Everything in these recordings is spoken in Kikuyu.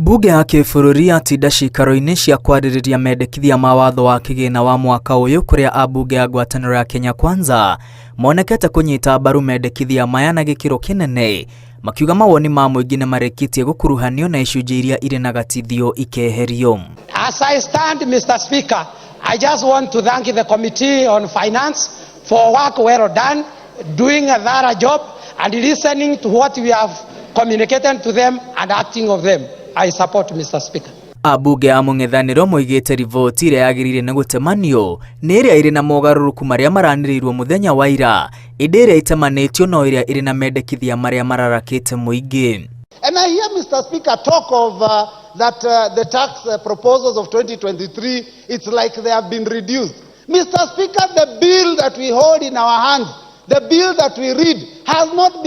Bunge ya kĩbũrũri yatinda ciikaro-inĩ cia kwarĩrĩria mendekithia ma watho wa kĩgĩna wa mwaka ũyũ, kũrĩa ambunge a ngwatanĩro ya Kenya Kwanza monekete kũnyita mbaru mendekithia maya na gĩkĩro kĩnene, makiuga mawoni ma mũingĩ nĩ marĩkĩtie gũkuruhanio na icunjĩ iria irĩ na gatithio ikeherio. As I stand, Mr. Speaker, I just want to thank the Committee on Finance for work well done, doing a thorough job and listening to what we have communicated to them and acting of them. I support, Mr. Speaker. Ambunge a mũng'ethanĩro moigĩte riboti ĩrĩa yagĩrĩire nĩ gũtemanio nĩ ĩrĩa ĩrĩ na mogarũrũku marĩa maranĩrĩirwo mũthenya wa ira, ĩndĩ ĩrĩa itemanĩtio no ĩrĩa ĩrĩ na mendekithia marĩa mararakĩte mũingĩ. And I hear Mr. Speaker talk of that the tax proposals of 2023, it's like they have been reduced. Mr. Speaker, the bill that we hold in our hands, the bill that we read, has not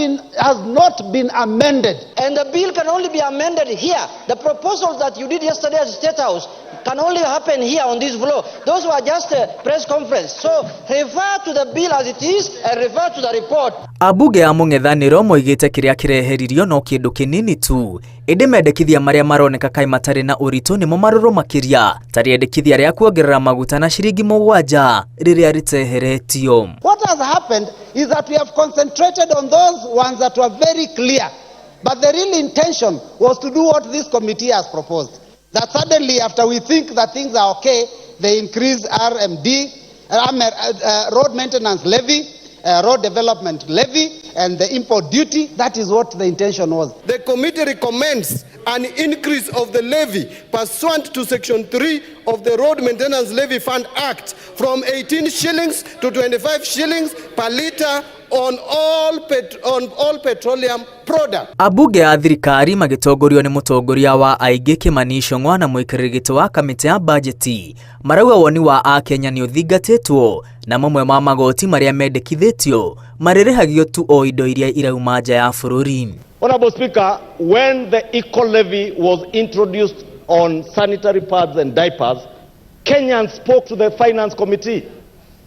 been amended. And the bill can only be amended here. The proposals that you did yesterday at State House can only happen here on this floor. Those were just a press conference. So refer to the bill as it is and refer to the report. Ambunge a mũng'ethanĩro moigĩte kĩrĩa kĩreheririo no kĩndũ kĩnini tu, ĩndĩ mendekithia marĩa maroneka kaĩ matarĩ na ũritũ nĩmo marũrũ makĩria, ta rĩendekithia rĩa kuongerera maguta na ciringi 7 rĩrĩa rĩteheretio. What has happened is that we have concentrated on those ones that were very clear. But the real intention was to do what this committee has proposed. That suddenly, after we think that things are okay, they increase RMD, road maintenance levy, road development levy, and the import duty. That is what the intention was. The committee recommends an increase of the levy pursuant to Section 3 of the Road Maintenance Levy Fund Act from 18 shillings to 25 shillings per litre on all petroleum products. Ambunge a thirikari magĩtongorio nĩ mũtongoria wa aingĩ Kimani Ichung'wa na mũikarĩri gĩtĩ wa kamĩtĩ ya bajeti marauga woni wa akenya nĩ ũthingatĩtwo na mamwe ma magoti marĩa mendekithĩtio marĩrĩhagio tu o indo iria irauma nja ya bũrũri. Honorable Speaker, when the eco levy was introduced on sanitary pads and diapers, Kenyans spoke to the Finance Committee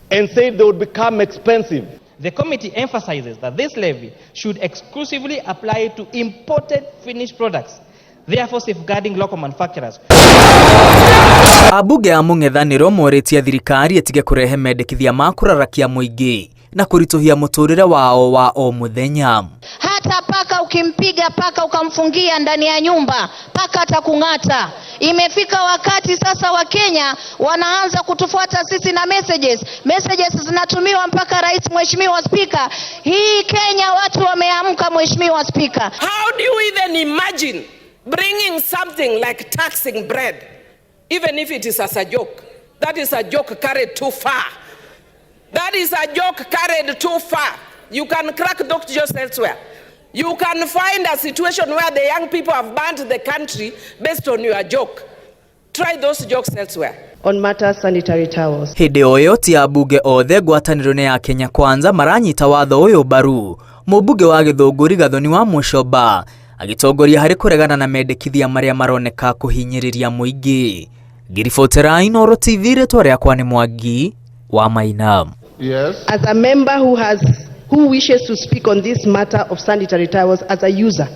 and said they would become expensive. The committee emphasizes that this levy should exclusively apply to imported finished products, therefore safeguarding local manufacturers. Ambunge a mũng'ethanĩro morĩtie thirikari ĩtige kũrehe mendekithia ma kũrarakia mũingĩ na kũritũhia mũtũrĩre wao wa o mũthenya. Hata paka ukimpiga paka ukamfungia ndani ya nyumba, paka atakung'ata. Imefika wakati sasa Wakenya wanaanza kutufuata sisi na messages. Messages zinatumiwa mpaka rais. Mheshimiwa Spika, hii Kenya watu wameamka, Mheshimiwa Spika. How do you even imagine bringing something like taxing bread, even if it is as a joke? That is a joke carried too far. That is a joke carried too far. You can crack those jokes elsewhere. You can find a situation where the young people have burned the country based on your joke. Try those jokes elsewhere. On matters sanitary towels. Hĩndĩ o ĩyo ti ambunge othe ngwatanĩro-inĩ ya Kenya Kwanza maranyita watho ũyũ mbaru. Mũmbunge wa Gĩthũngũri Gathoni wa Mũcomba agĩtongoria harĩ kũregana na mendekithia marĩa maroneka kũhinyĩrĩria mũingĩ. Ngĩribotera Inooro TV, rĩtwa rĩakwa nĩ Mwangi wa Maina. Yes. As a member who wishes to speak on this matter of sanitary towels as a user.